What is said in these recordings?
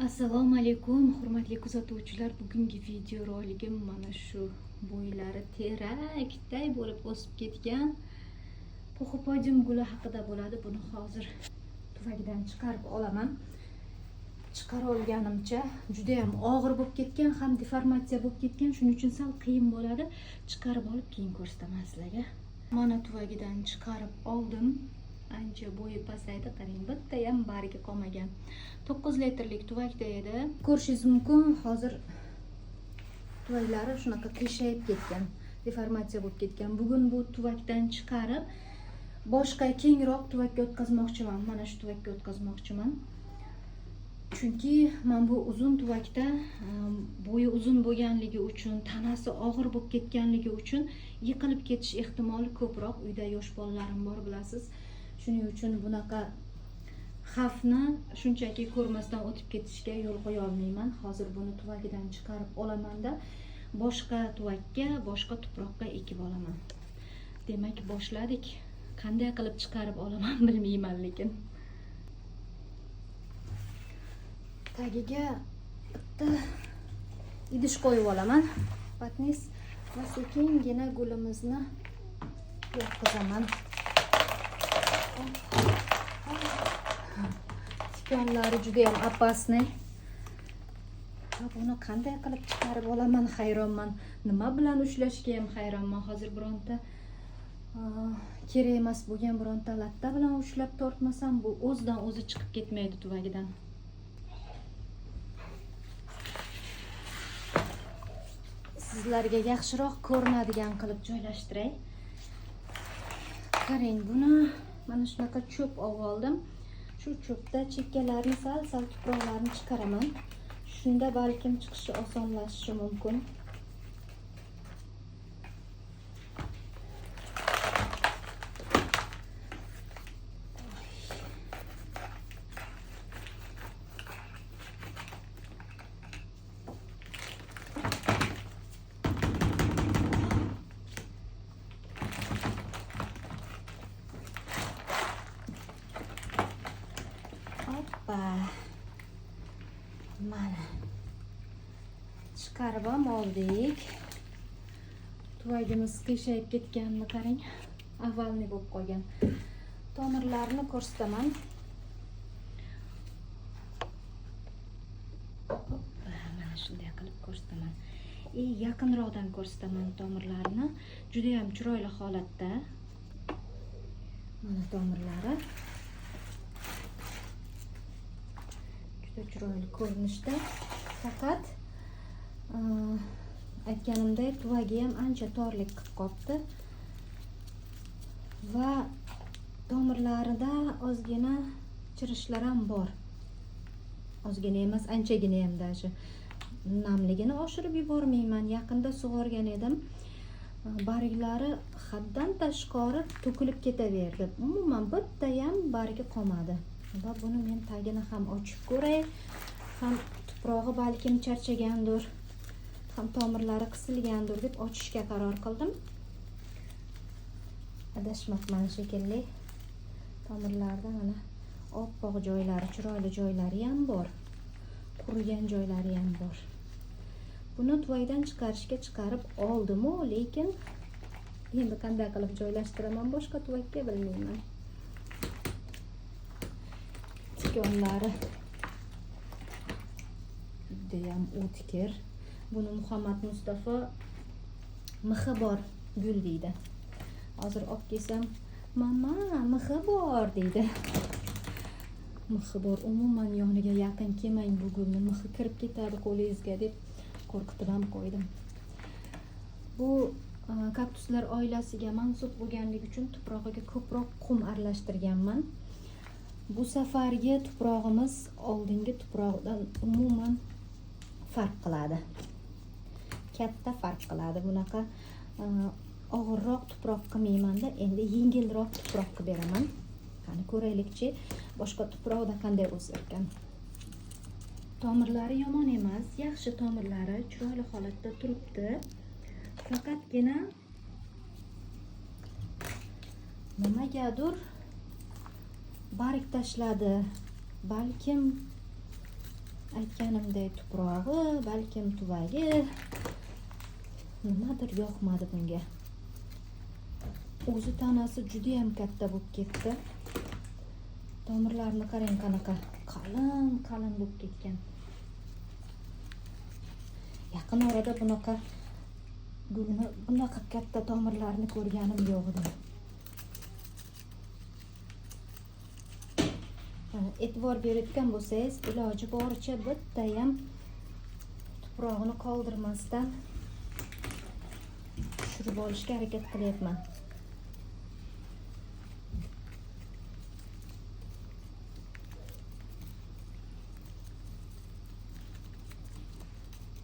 Assalomu alaykum, hurmatli kuzatuvchilar. Bugungi video roligim mana shu bo'ylari terakday bo'lib o'sib ketgan Pxopodium guli haqida bo'ladi. Buni hozir tuvagidan chiqarib olaman. Chiqara olganimcha juda ham og'ir bo'lib ketgan, ham deformatsiya bo'lib ketgan, shuning uchun sal qiyin bo'ladi. Chiqarib olib keyin ko'rsataman sizlarga. Mana tuvagidan chiqarib oldim. Ancha bo'yi pasaydi, qarang, bitta ham bargi qolmagan. 9 litrlik tuvakda edi. Ko'rishingiz mumkin, hozir tuvaklari shunaqa qiyshayib ketgan, deformatsiya bo'lib ketgan. Bugun bu tuvakdan chiqarib boshqa kengroq tuvakka o'tkazmoqchiman. Mana shu tuvakka o'tkazmoqchiman. Chunki men bu uzun tuvakda bo'yi uzun bo'lganligi uchun, tanasi og'ir bo'lib ketganligi uchun yiqilib ketish ehtimoli ko'proq. Uyda yosh bolalarim bor, bilasiz. Shuning uchun bunaqa xavfni shunchaki ko'rmasdan o'tib ketishga yo'l qo'ya olmayman. Hozir buni tuvagidan chiqarib olamanda boshqa tuvakka, boshqa tuproqqa ekib olaman. Demak, boshladik. Qanday qilib chiqarib olaman bilmayman, lekin tagiga bitta idish qo'yib olaman. Patnis va sekingina gulimizni yotqizaman. Tikonlari juda ham opasniy. Buni qanday qilib chiqarib olaman hayronman. Nima bilan ushlashga ham hayronman. Hozir bironta kerak emas bo'lgan bironta latta bilan ushlab tortmasam, bu o'zidan o'zi chiqib ketmaydi tuvagidan. Sizlarga yaxshiroq ko'rinadigan qilib joylashtiray. Qarang, buni mana shunaqa cho'p oldim. Shu cho'pda chekkalarini sal-sal tuproqlarni chiqaraman. Shunda balkim chiqishi osonlashishi mumkin. Mana chiqarib ham oldik. Tuvagimiz qiyshayib ketganini qarang, avvalni bo'lib qolgan. Tomirlarini ko'rsataman. Mana shunday qilib ko'rsataman. Yaqinroqdan ko'rsataman tomirlarini. Juda ham chiroyli holatda. Mana tomirlari. Juda chiroyli ko'rinishda. Faqat aytganimdek, tuvagi ham ancha torlik qilib qolibdi va tomirlarida ozgina chirishlar ham bor. Ozgina emas, anchagina ham даже. Namligini oshirib yubormayman. Yaqinda sug'organ edim. Barglari haddan tashqari to'kilib ketaverdi. Umuman bitta ham bargi qolmadi. Va buni men tagini ham ochib ko'ray, ham tuprog'i balkim charchagandir, ham tomirlari qisilgandir deb ochishga qaror qildim. Adashmabman shekilli. Tomirlarda mana oppoq joylari, chiroyli joylari ham bor, qurigan joylari ham bor. Buni tuvakdan chiqarishga chiqarib oldim-u, lekin endi qanday qilib joylashtiraman boshqa tuvakka bilmayman. Tikonlari judayam o'tkir. Buni Muhammad Mustafa mixi bor gul deydi. Hozir olib kelsam, mama, mixi bor deydi. Mixi bor, umuman yoniga yaqin kelmang bu gulni, mixi kirib ketadi qo'lingizga deb qo'rqitib ham qo'ydim. Bu kaktuslar oilasiga mansub bo'lganligi uchun tuprog'iga ko'proq qum aralashtirganman. Bu safargi tuprog'imiz oldingi tuproqdan umuman farq qiladi. Katta farq qiladi. Bunaqa og'irroq tuproq qilmaymanda, endi yengilroq tuproq qilib beraman. Qani ko'raylikchi, boshqa tuproqda qanday o'sar ekan. Tomirlari yomon emas, yaxshi tomirlari chiroyli holatda turibdi. Faqatgina nimagadir barg tashladi. Balkim Aytganimdek tuprog'i, balkim tuvagi, nimadir yoqmadi bunga. O'zi tanasi juda ham katta bo'lib ketdi. Tomirlarini qarang qanaqa qalin qalin bo'lib ketgan. Yaqin orada bunaqa gulni, bunaqa katta tomirlarni ko'rganim yo'q edi. E'tibor berayotgan bo'lsangiz, iloji boricha bitta ham tuprog'ini qoldirmasdan tushirib olishga harakat qilyapman.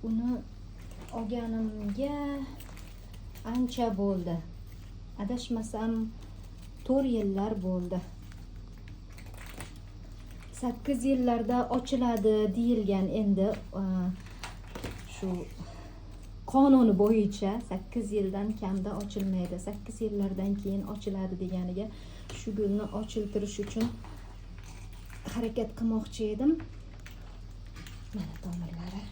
Uni olganimga ancha bo'ldi. Adashmasam 4 yillar bo'ldi. 8 yillarda ochiladi deyilgan endi shu qonuni bo'yicha 8 yildan kamda ochilmaydi. 8 yillardan keyin ochiladi deganiga shu gulni ochiltirish uchun harakat qilmoqchi edim. Mana tomirlari.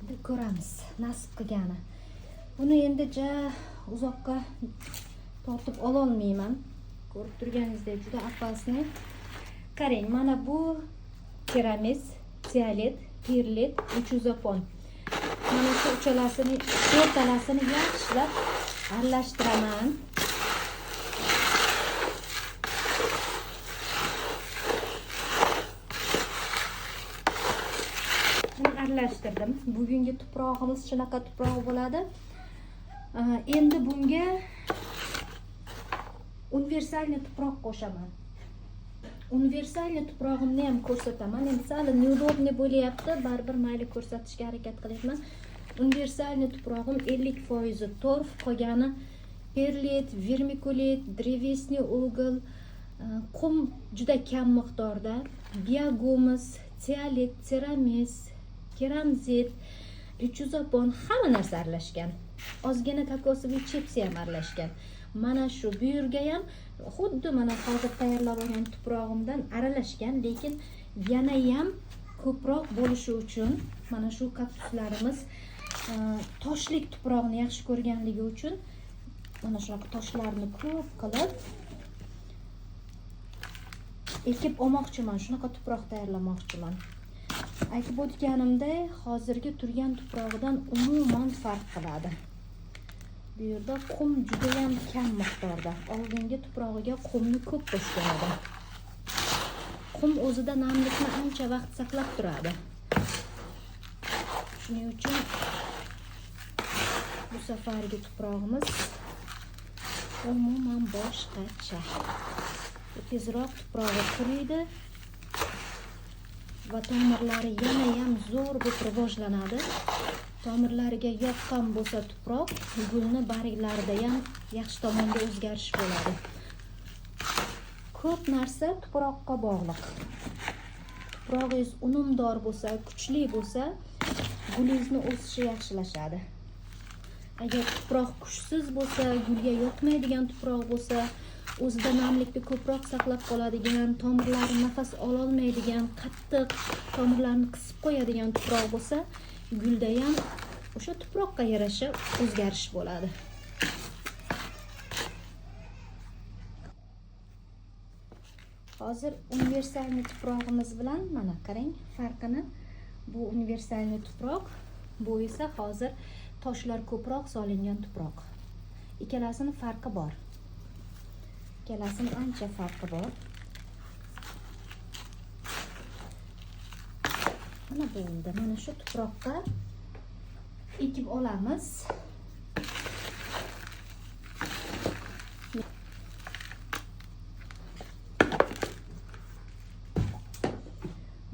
Endi ko'ramiz nasib qilgani. Buni endi ja uzoqqa tortib ola olmayman. Ko'rib turganingizdek juda opasni. Qarang, mana bu keramis, tiolit, perlit, uchuzapon. Mana shu uchalasini, to'rtalasini yaxshilab aralashtiraman. Buni aralashtirdim. Bugungi tuprog'imiz shunaqa tuproq bo'ladi. Endi bunga universalniy tuproq qo'shaman. Universalniy tuprog'imni ham ko'rsataman. Endi sal neudobniy bo'lyapti, baribir mayli ko'rsatishga harakat qilyapman. Universalniy tuprog'im 50% torf, qolgani perlit, vermikulit, drevesniy угол, qum juda kam miqdorda, biogumus, tiolit, teramis, keramzit, uchuzapon, hamma narsa aralashgan. Ozgina kokosовый chipsi ham aralashgan. Mana shu bu yerga ham xuddi mana hozir tayyorlab olgan tuprog'imdan aralashgan, lekin yana ham ko'proq bo'lishi uchun mana shu kaktuslarimiz toshlik tuproqni yaxshi ko'rganligi uchun mana shunaqa toshlarni ko'p qilib ekib olmoqchiman, shunaqa tuproq tayyorlamoqchiman. Aytib o'tganimdek, hozirgi turgan tuprog'idan umuman farq qiladi. Bu yerda qum juda ham kam miqdorda. Oldingi tuprog'iga qumni ko'p qo'shgan edim. Qum o'zida namlikni ancha vaqt saqlab turadi. Shuning uchun bu safargi tuprog'imiz umuman boshqacha. Tezroq tuprog'i quriydi va tomirlari yana ham zo'r bo'lib rivojlanadi. Tomirlariga yoqqan bo'lsa tuproq, gulni barglarida ham yaxshi tomonga o'zgarish bo'ladi. Ko'p narsa tuproqqa bog'liq. Tuprog'ingiz unumdor bo'lsa, kuchli bo'lsa, gulingizni o'sishi yaxshilashadi. Agar tuproq kuchsiz bo'lsa, gulga yoqmaydigan tuproq bo'lsa, o'zida namlikni ko'proq saqlab qoladigan, tomirlari nafas ola olmaydigan, qattiq tomirlarni qisib qo'yadigan tuproq bo'lsa, gulda ham o'sha tuproqqa yarasha o'zgarish bo'ladi. Hozir universalniy tuprog'imiz bilan mana qarang farqini. Bu universalniy tuproq, bu esa hozir toshlar ko'proq solingan tuproq. Ikkalasining farqi bor. Ikkalasining ancha farqi bor. Mana bo'ldi. Mana shu tuproqqa ekib olamiz.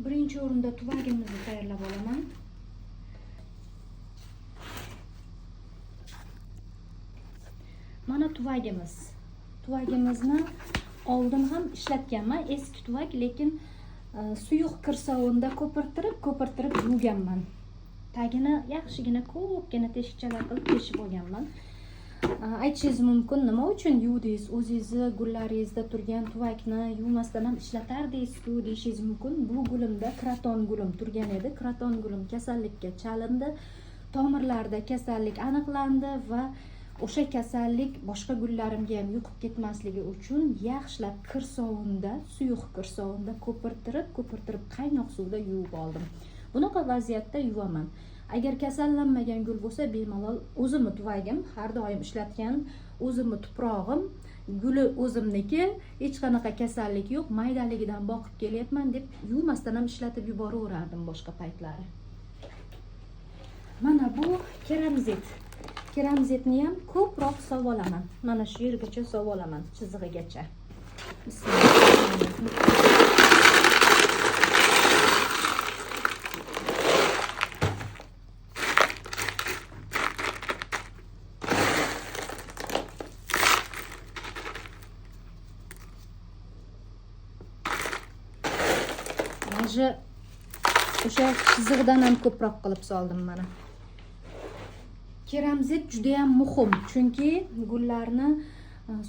Birinchi o'rinda tuvagimizni tayyorlab olaman. Mana tuvagimiz. Tuvagimizni oldin ham ishlatganman, eski tuvak, lekin suyuq kirsovunda ko'pirtirib yuvganman. Tagini yaxshigina ko'pgina teshikchalar qilib teshib olganman. Aytishingiz mumkin, nima uchun yuvdingiz? O'zingizni gullaringizda turgan tuvakni yuvmasdan ham ishlatardingiz-ku deyishingiz mumkin. Bu gulimda kroton gulim turgan edi. Kroton gulim kasallikka chalindi. Tomirlarda kasallik aniqlandi va o'sha kasallik boshqa gullarimga ham yuqib ketmasligi uchun yaxshilab kir sovunda, suyuq kir sovunda ko'pirtirib qaynoq suvda yuvib oldim. Bunaqa vaziyatda yuvaman. Agar kasallanmagan gul bo'lsa, bemalol o'zimni tuvagim, har doim ishlatgan o'zimni tuprog'im, guli o'zimniki, hech qanaqa kasallik yo'q, maydaligidan boqib kelyapman deb yuvmasdan ham ishlatib yuboraverardim boshqa paytlari. Mana bu keramzit. Keramzitni ham ko'proq sovolaman. Mana shu yergacha sovolaman, chizig'igacha. Bismillahirrohmanirrohim. Даже o'sha chizig'idan ham ko'proq qilib soldim mana. Keramzit juda ham muhim, chunki gullarni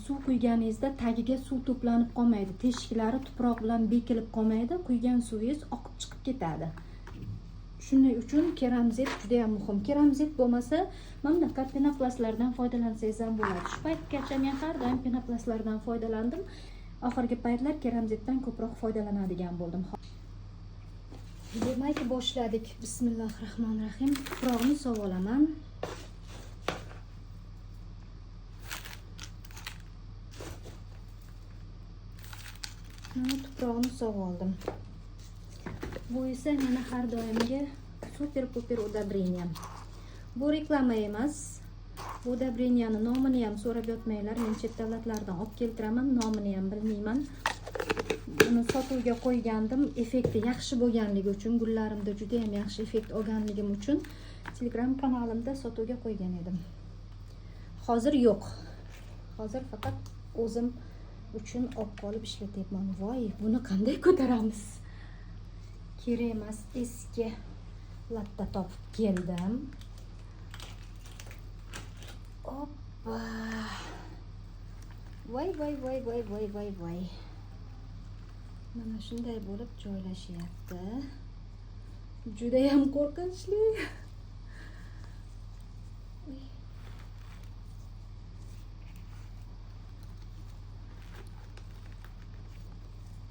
suv quyganingizda tagiga suv to'planib qolmaydi, teshiklari tuproq bilan bekilib qolmaydi, quygan suvingiz oqib chiqib ketadi. Shuning uchun keramzit juda ham muhim. Keramzit bo'lmasa, mana bunaqa penoplastlardan foydalansangiz ham bo'ladi. Shu paytgacha men har doim penoplastlardan foydalandim. Oxirgi paytlar keramzitdan ko'proq foydalanadigan bo'ldim. Demak, boshladik. Bismillahirrohmanirrohim. Tuproqni sovolaman. Mana tuproqni sovoldim. Bu esa meni har doimgi super-puper udobreniям. Bu reklama emas. Bu udobreniyani nomini ham so'rab yotmanglar. Men chet davlatlardan olib keltiraman, nomini ham bilmayman. Buni sotuvga qo'ygandim. Effekti yaxshi bo'lganligi uchun, gullarimda juda ham yaxshi effekt olganligim uchun Telegram kanalimda sotuvga qo'ygan edim. Hozir yo'q. Hozir faqat o'zim uchun olib qolib ishlatyapman. Voy, buni qanday ko'taramiz? Kerak emas, eski latta topib keldim. Oppa. Voy, voy, voy, voy, voy, voy, voy. Mana shunday bo'lib joylashyapti. Juda ham qo'rqinchli.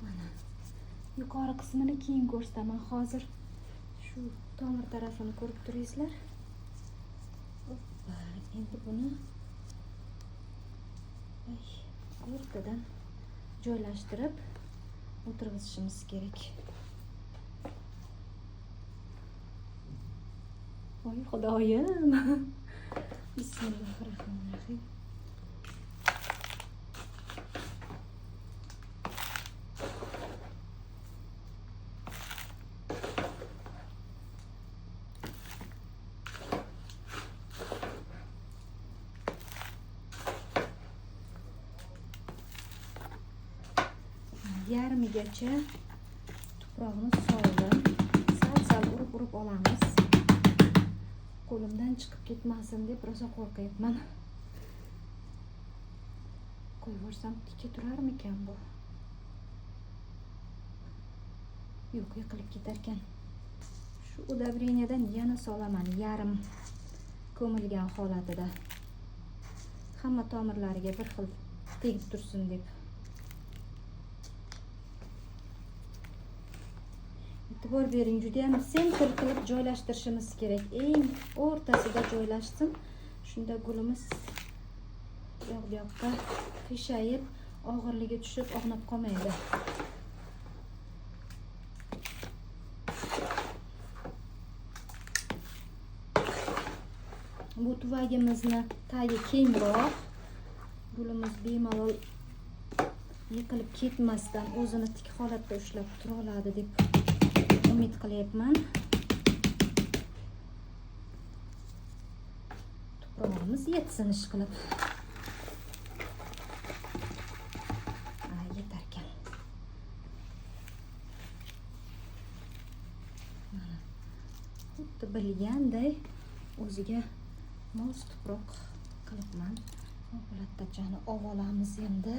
Mana yuqori qismini keyin ko'rsataman. Hozir shu tomir tarafini ko'rib turingizlar. Oppa, endi buni o'rtadan joylashtirib o'tirg'izishimiz kerak. Voy Xudoyim. Bismillahirrohmanirrohim. Yarmigacha tuproqni soldim. Sal-sal urib-urib olamiz. Qo'limdan chiqib ketmasin deb rosa qo'rqyapman. Qo'yvorsam tika turarmikan bu? Yo'q, yiqilib ketarkan. Shu udobreniyadan yana solaman, yarim ko'milgan holatida. Hamma tomirlariga bir xil tegib tursin deb. E'tibor bering, juda ham sentr qilib joylashtirishimiz kerak. Eng o'rtasida joylashsin. Shunda gulimiz yoq bu yoqqa qiyshayib, og'irligi tushib, og'nab qolmaydi. Bu tuvagimizni tagi kengroq. Gulimiz bemalol yiqilib ketmasdan o'zini tik holatda ushlab tura oladi deb umid qilyapman. Tuprog'imiz yetsin ish qilib. Yetarkan. Mana xuddi bilganday o'ziga mos tuproq qilibman. Lattachani olamiz endi.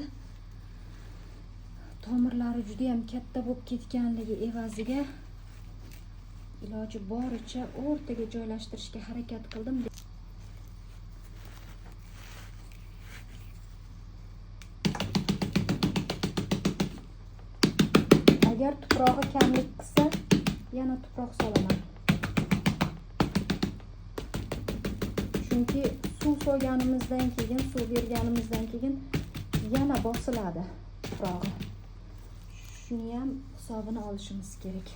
Tomirlari juda ham katta bo'lib ketganligi evaziga iloji boricha o'rtaga joylashtirishga harakat qildim. Agar tuprog'i kamlik qilsa, yana tuproq solaman. Chunki suv solganimizdan keyin, suv berganimizdan keyin yana bosiladi tuprog'i. Shuni ham hisobini olishimiz kerak.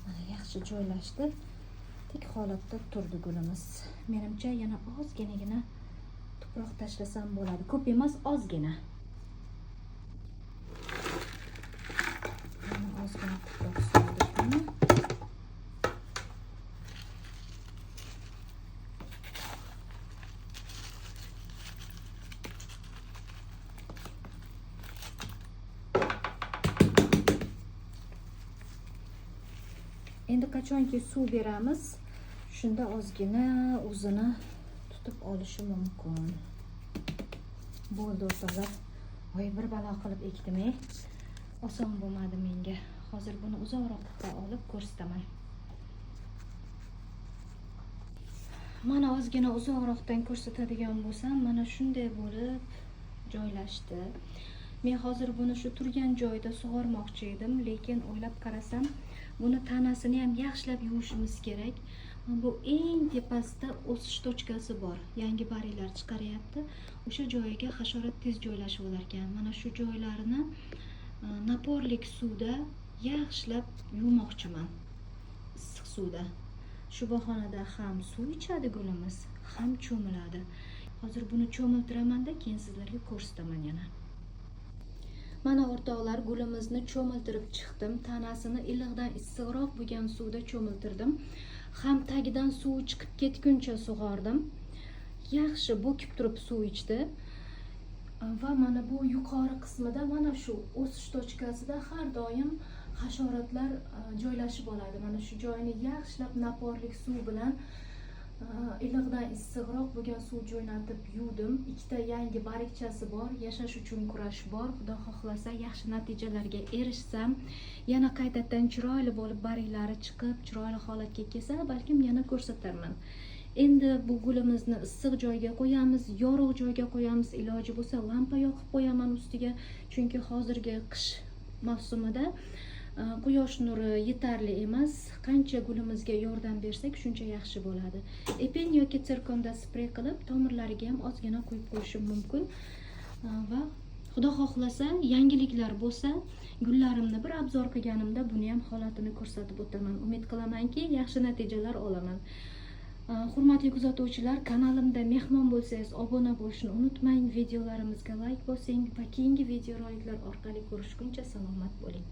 Mana yaxshi joylashdi. Tik holatda turdi gulimiz. Menimcha yana ozginagina tuproq tashlasam bo'ladi. Ko'p emas, ozgina. Yana ozgina tuproq soldik mana. Endi qachonki suv beramiz, shunda ozgina o'zini tutib olishi mumkin. Bo'ldi o'rtoqlar. Voy, bir balo qilib ekdim-ey. Oson bo'lmadi menga. Hozir buni uzoqroqqa olib ko'rsataman. Mana ozgina uzoqroqdan ko'rsatadigan bo'lsam, mana shunday bo'lib joylashdi. Men hozir buni shu turgan joyida sug'ormoqchi edim, lekin o'ylab qarasam, buni tanasini ham yaxshilab yuvishimiz kerak. Bu eng tepasida o'sish tochkasi bor. Yangi barglar chiqaryapti. O'sha joyiga hasharot tez joylashib olar ekan. Mana shu joylarini naporlik suvda yaxshilab yuvmoqchiman. Issiq suvda. Shu bahonada ham suv ichadi gulimiz, ham cho'miladi. Hozir buni cho'miltiraman-da, keyin sizlarga ko'rsataman yana. Mana o'rtoqlar, gulimizni cho'miltirib chiqdim. Tanasini iliqdan issiqroq bo'lgan suvda cho'miltirdim. Ham tagidan suv chiqib ketguncha sug'ordim. Yaxshi bo'kib turib suv ichdi. Va mana bu yuqori qismida, mana shu o'sish tochkasida har doim hasharotlar joylashib oladi. Mana shu joyini yaxshilab naporlik suv bilan iliqdan issiqroq bo'lgan suv jo'natib yuvdim. Ikkita yangi bargchasi bor, yashash uchun kurash bor. Xudo xohlasa yaxshi natijalarga erishsam, yana qaytadan chiroyli bo'lib barglari chiqib, chiroyli holatga kelsa, balkim yana ko'rsatarman. Endi bu gulimizni issiq joyga qo'yamiz, yorug' joyga qo'yamiz, iloji bo'lsa lampa yoqib qo'yaman ustiga, chunki hozirgi qish mavsumida quyosh nuri yetarli emas. Qancha gulimizga yordam bersak, shuncha yaxshi bo'ladi. Epen yoki sirkonda sprey qilib, tomirlariga ham ozgina quyib qo'yishim mumkin. Va Xudo xohlasa, yangiliklar bo'lsa, gullarimni bir obzor qilganimda buni ham holatini ko'rsatib o'taman. Umid qilamanki, yaxshi natijalar olaman. Hurmatli kuzatuvchilar, kanalimda mehmon bo'lsangiz, obuna bo'lishni unutmang, videolarimizga like bosing va keyingi videoroliklar orqali ko'rishguncha salomat bo'ling.